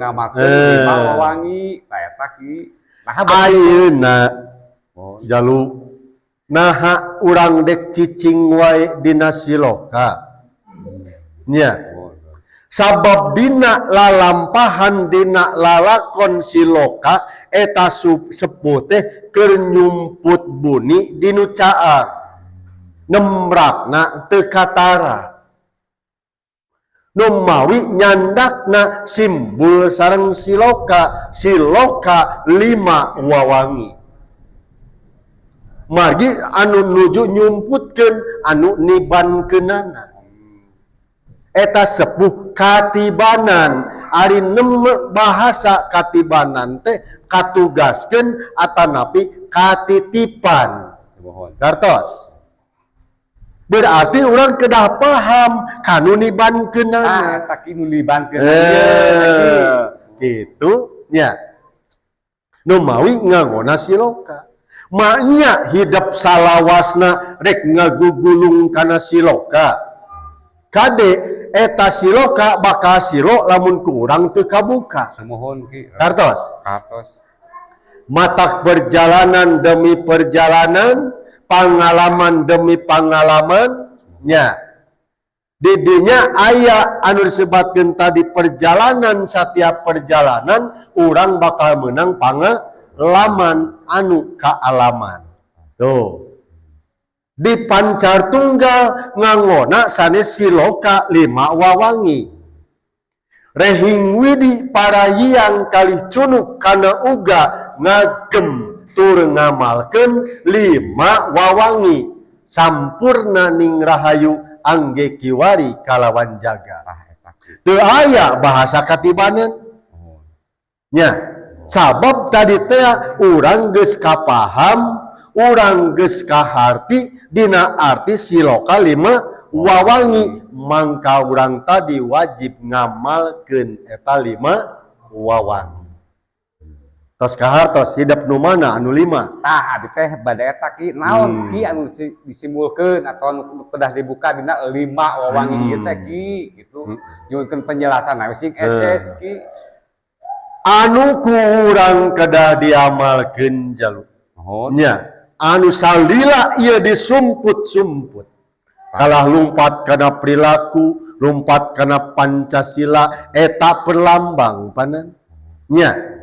Ngamalkeun lima wawangi. Tah, eta, Ki. Nah, Ayeuna Oh, jalu, naha urang dek cicing wae dina siloka nya? Oh. Sabab dina lalampahan, dina lalakon siloka eta sepuh teh keur nyumput buni dinu caar, nemrakna teu katara. Nu mawi nyandakna simbol sareng siloka, siloka lima wawangi, margi anu nuju nyumputkeun anu nibankeunana eta sepuh katibanan. Ari nem bahasa katibanan teh katugaskeun atanapi katitipan. Mohon. Kartos, berarti orang kedah paham kanu nibankeunana. Ah, eta, Ki, nu nibankeun. Eh, gitu nya. Nu mawi ngangona siloka. Maknya hidup salawasna rek ngagugulung kana siloka. Kade, eta siloka bakal silo lamun ku urang teu kabuka. Sumuhun, Ki. Kartos. Kartos. Matak perjalanan demi perjalanan, pengalaman demi pengalaman, nya. Didinya aya anu disebutkan tadi perjalanan, setiap perjalanan orang bakal menang pengalaman anu kaalaman. Tuh. Di pancar tunggal ngangona sanes siloka lima wawangi. Rehing widi parahiang kalih cunuk kana uga ngagem tur ngamalkeun lima wawangi sampurna ning rahayu angge kiwari kalawan jaga. Tah, eta, Ki. Teu aya bahasa katibanan Mohon. nya, sabab tadi teh urang geus kapaham, urang geus kaharti dina arti siloka lima wawangi, mangka urang tadi wajib ngamalkeun eta lima wawangi. Tos kahartos hidup nu mana anu lima? Tah, abi teh bade eta, Ki, naon Ki, anu disimpulkeun atau anu kedah dibuka dina lima wawangi ieu teh, Ki, gitu. Nyuhunkeun penjelasan we sing eces, Ki. Anu ku urang kedah diamalkeun, jalu Mohon. Nya, anu salila ieu disumput-sumput kalah lumpat kana perilaku, lumpat kana Pancasila, eta perlambang panan nya.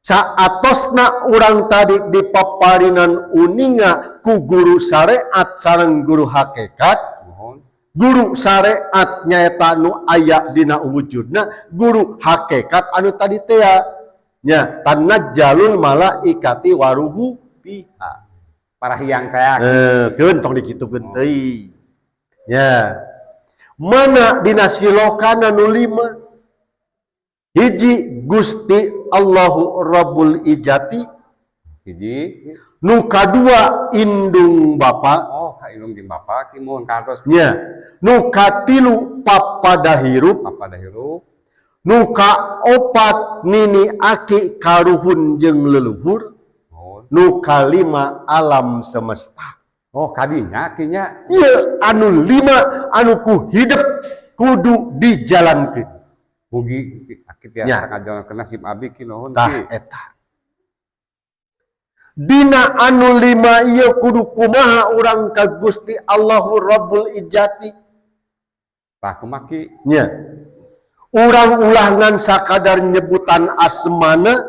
Saatosna urang tadi dipaparinan uninga ku guru syariat sareng guru hakikat. Mohon. Guru syariat nyaeta nu aya dina wujudna, guru hakikat anu tadi teh nya tanajjalul malaikati waruhu fiha. Parahiang teh. Eh, keun tong dikitukeun teuing nya. Mana dina silokana nu lima? Hiji, Gusti Allahu Rabbul Ijati. Hiji. Nu kadua, indung bapa. Oh, ka indung jeung bapa, Ki, mohon kantos. Nya. Nu katilu, papada hirup. Papada hirup. Nu kaopat, nini aki karuhun jeung leluhur. Mohon. Nu kalima, alam semesta. Oh, kadinya, Ki, nya. Ieu anu lima anu ku hidup kudu dijalankeun. Mugi aki tiasa ngajalankeun nasib abdi, Ki, nuhun, Tah, Ki. Eta. Dina anu lima ieu kudu kumaha urang ka Gusti Allahu Rabbul Ijati? Tah, kumaha, Ki? Nya. Urang ulah ngan sakadar nyebutan asmana,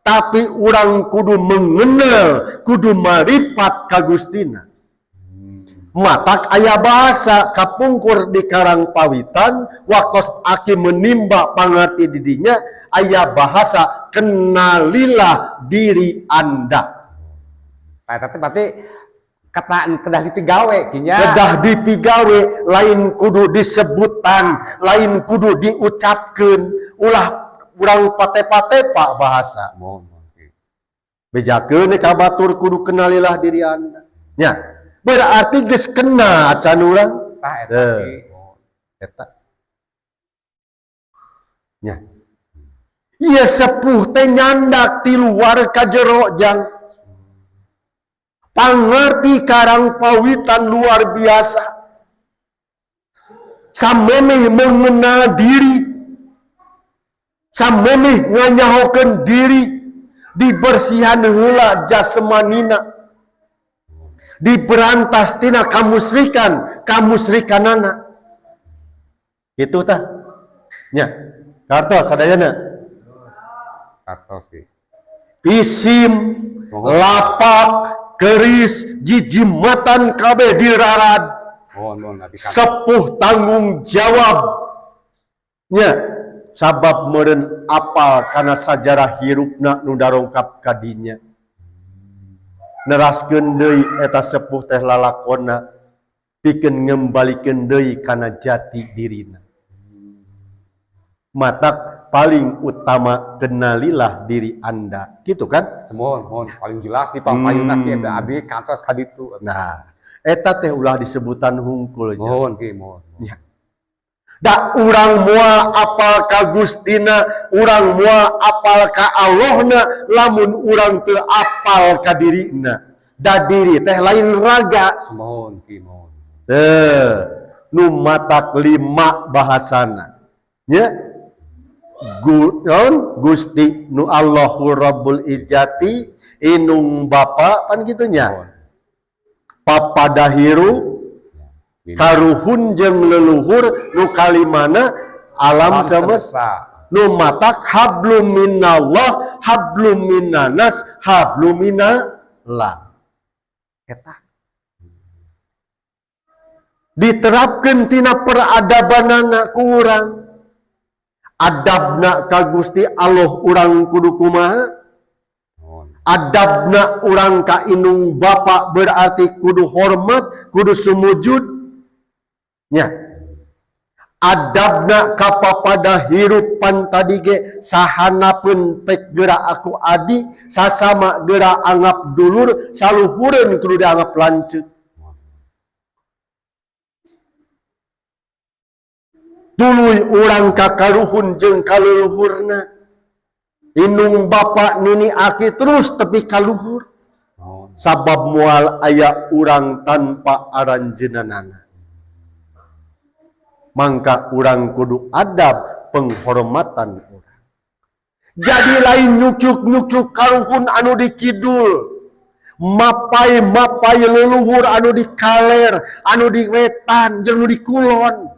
tapi urang kudu mengenal, kudu maripat ka Gustina. Matak aya bahasa kapungkur di Karang Pawitan, waktu aki menimba pangarti didinya aya bahasa "kenalilah diri Anda". Nah, eta teh berarti kata kedah dipigawe, Ki, nya. Kedah dipigawe, lain kudu disebutan, lain kudu diucapkeun, ulah urang pate-pate pak bahasa. Mohon, mohon, Ki. Bejakeun ka batur kudu kenalilah diri Anda. Nya, berarti geus kena acan urang. Tah, eta, Ki. Mohon. Eta. Nya. Ieu sepuh teh nyandak ti luar ka jero, jang. Pangerti Karang Pawitan luar biasa. Samemeh mengenal diri. Samemeh nganyahokeun diri dibersihan heula jasmanina. Diberantas tina kamusrikan, kamusrikanana. Kitu tah. Nya. Kartos sadayana. Kartos Ki. Isim, lapak, keris, jijimatan kabeh dirarad. Mohon mohon abi kantos. Sepuh tanggung jawab. Nya, sabab meureun apal kana sajarah hirupna nu darongkap ka dinya. Neraskeun deui eta sepuh teh lalakonna pikeun ngembalikeun deui kana jati dirina. Matak paling utama kenalilah diri Anda. Gitu kan? Mohon mohon paling jelas di pangpayuna Ki, eta abi kantos ka ditu. Nah, eta teh ulah disebutan hungkul nya. Mohon Ki, mohon. Ya. Da urang moal apal ka Gustina, urang moal apal ka Allahna, lamun urang teu apal ka dirina. Da diri teh lain raga. Mohon Ki, mohon. Teu, nu matak lima bahasana. Nya. Naon? Gusti nu Allahu Rabbul Izzati, inung Bapa pan kitu nya. Mohon. Papadahiru karuhun jeung leluhur nu kalimana alam semesta. Nu matak hablum minallah, hablum minanas, hablum minallah. Eta diterapkeun tina peradabanana ku urang. Adabna ka Gusti Allah urang kudu kumaha? Adabna urang ka inung Bapa berarti kudu hormat, kudu sumujud. Nya. Adabna ka papada hirup pan tadi ge sahanapeun pek geura aku adi, sasama geura anggap dulur, saluhureun kudu dianggap lanceuk. Tuluy urang ka karuhun jeung kaluluhurna. Inung bapa nini aki terus tepi kaluhur. Sabab moal aya urang tanpa aranjeunanana. Mangka urang kudu adab penghormatan urang. Jadi lain nyucuk-nyucuk karuhun anu di kidul, mapai-mapai leluhur anu di kaler, anu di wetan, jeung nu di kulon.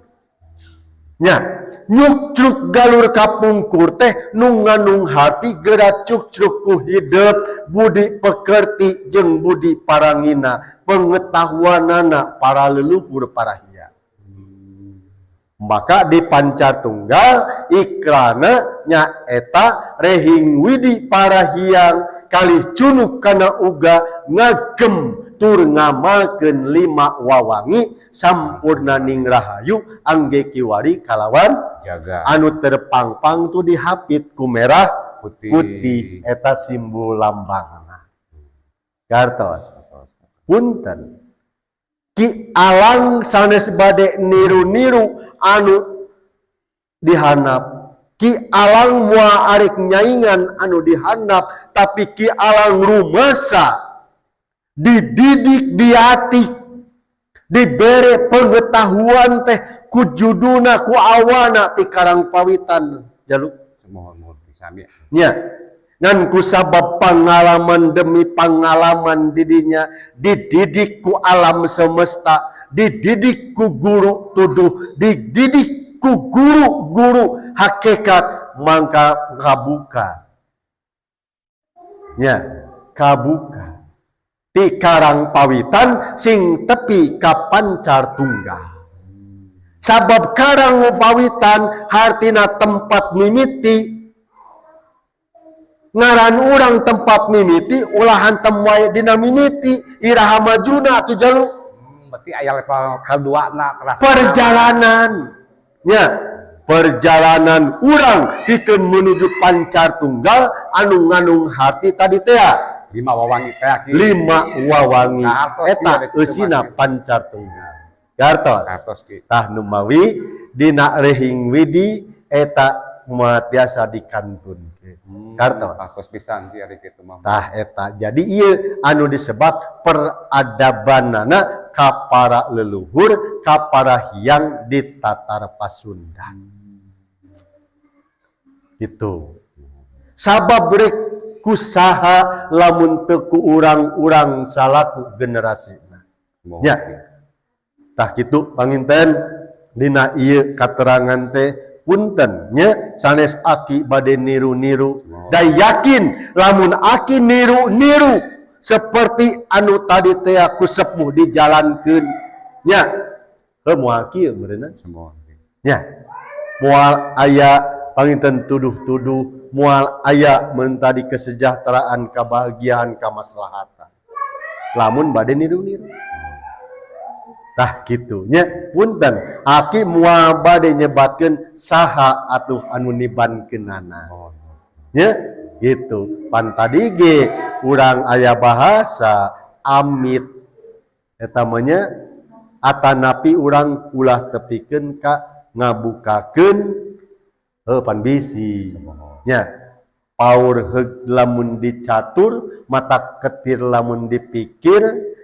Nya, nyucruk galur kapungkur teh nu ngandung hati geura cukcruk ku hidep budi pekerti jeung budi parangina pengetahuanana para leluhur para hiang. Maka di pancar tunggal ikrana nyaeta rehing widi para hiang kalih cunuk kana uga ngagem tur ngamalkeun lima wawangi sampurna ning rahayu angge kiwari kalawan jaga anu terpangpang tu dihapit ku merah putih, putih eta simbol lambangna. Kartos punten Ki Alang sanes bade niru-niru anu dihandap. Ki Alang moal arek nyaingan anu dihandap, tapi Ki Alang rumasa dididik diatik dibere pengetahuan teh ku juduna ku awana ti karang pawitan jaluk. Mohon mohon sami nya. Ngan ku sabab pengalaman demi pengalaman didinya dididik ku alam semesta, dididik ku guru tuduh, dididik ku guru-guru hakikat, mangka kabuka. Nya, kabuka. Ti karang pawitan sing tepi ka pancar tunggal. Sabab karang pawitan hartina tempat mimiti. Ngaran urang tempat mimiti ulah hantem wae dina mimiti iraha majuna atuh jaluk. Berarti aya level kadua na terasa. Perjalanan nya, perjalanan urang pikeun menuju pancar tunggal anu ngandung hati tadi teh lima wawangi teh ki. Lima wawangi Kartos, eta iya, gitu, eusina Mas. Pancar tunggal. Gartos. Kartos ki. Tah numawi dina rehing widi eta moal tiasa dikantunkeun. Kartos. Kartos pisan ki ari kitu mah. Tah eta. Jadi ieu anu disebat peradabanana ka para leluhur, ka para hyang di Tatar Pasundan. Itu. Sabab rek kusaha lamun teu ku urang-urang salaku generasi. Mohon, Ya. Ki. Tah, kitu panginten dina ieu katerangan teh. Punten nya, sanes aki bade niru-niru, da yakin lamun aki niru-niru seperti anu tadi teh ku sepuh dijalankeun nya, heuh, moal kieu meureunna. Semua, Ki. Nya, moal aya panginten tuduh-tuduh, moal aya mentadi kesejahteraan, kebahagiaan, kamaslahatan lamun bade niru-niru. Tah, kitu nya. Punten, aki moal bade nyebatkeun saha atuh anu nibankeunana. Mohon. Nya, gitu. Pan tadi ge urang aya bahasa amit eta mah nya, atanapi urang ulah tepikeun ka ngabukakeun, heuh, pan bisi nya paur heug lamun dicatur, mata ketir lamun dipikir,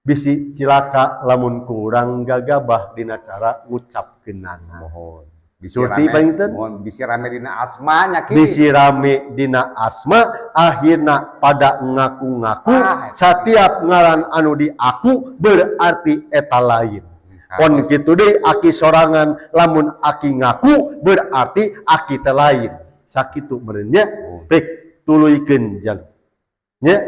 bisi cilaka lamun kurang gagabah dina cara ngucapkeunana. Mohon. Bisi Surti rame, panginten? Mohon, bisi rame dina asmanya, Ki. Bisi rame dina asma, akhirna pada ngaku-ngaku. Ah, setiap ngaran anu diaku berarti eta lain. Pon kitu deui aki sorangan, lamun aki ngaku berarti aki teh lain, sakitu meureun nya. Oh. Rek tuluykeun jalan nya,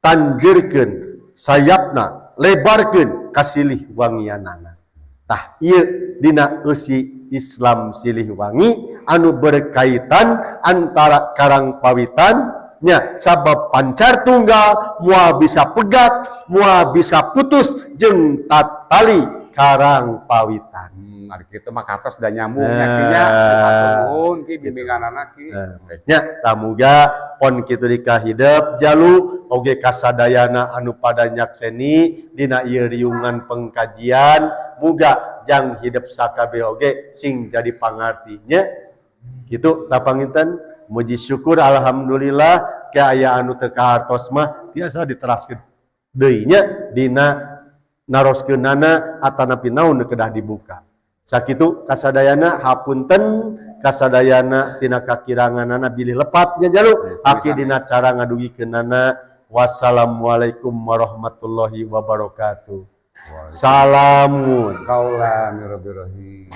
tanjeurkeun sayapna, lebarkeun kasilih wangianana. Tah, ieu dina eusi Islam Silihwangi anu berkaitan antara Karang Pawitan nya, sabab pancar tunggal moal bisa pegat, moal bisa putus jeung tatali Karang Pawitan. Ari kitu mah katos da nyambung nya, Ki, nya. Nah. Nuhun, Ki, bimbinganana, Ki. Nya, tamuga pon kitu dikahidep jalu oge kasadayana anu pada nyakseni dina ieu riungan pengkajian, muga jang hidep sakabeh oge sing jadi pangartinya. Kitu tah panginten. Muji syukur alhamdulillah ke aya anu teu kahartos mah tiasa diteraskeun deui nya dina naroskeunana atanapi naon nu kedah dibuka. Sakitu kasadayana, hapunten kasadayana tina kakiranganana, bilih lepat nya jalu aki dina cara ngadugikeunana. Wassalamualaikum warahmatullahi wabarakatuh. Salamun Kaula mirabirahim.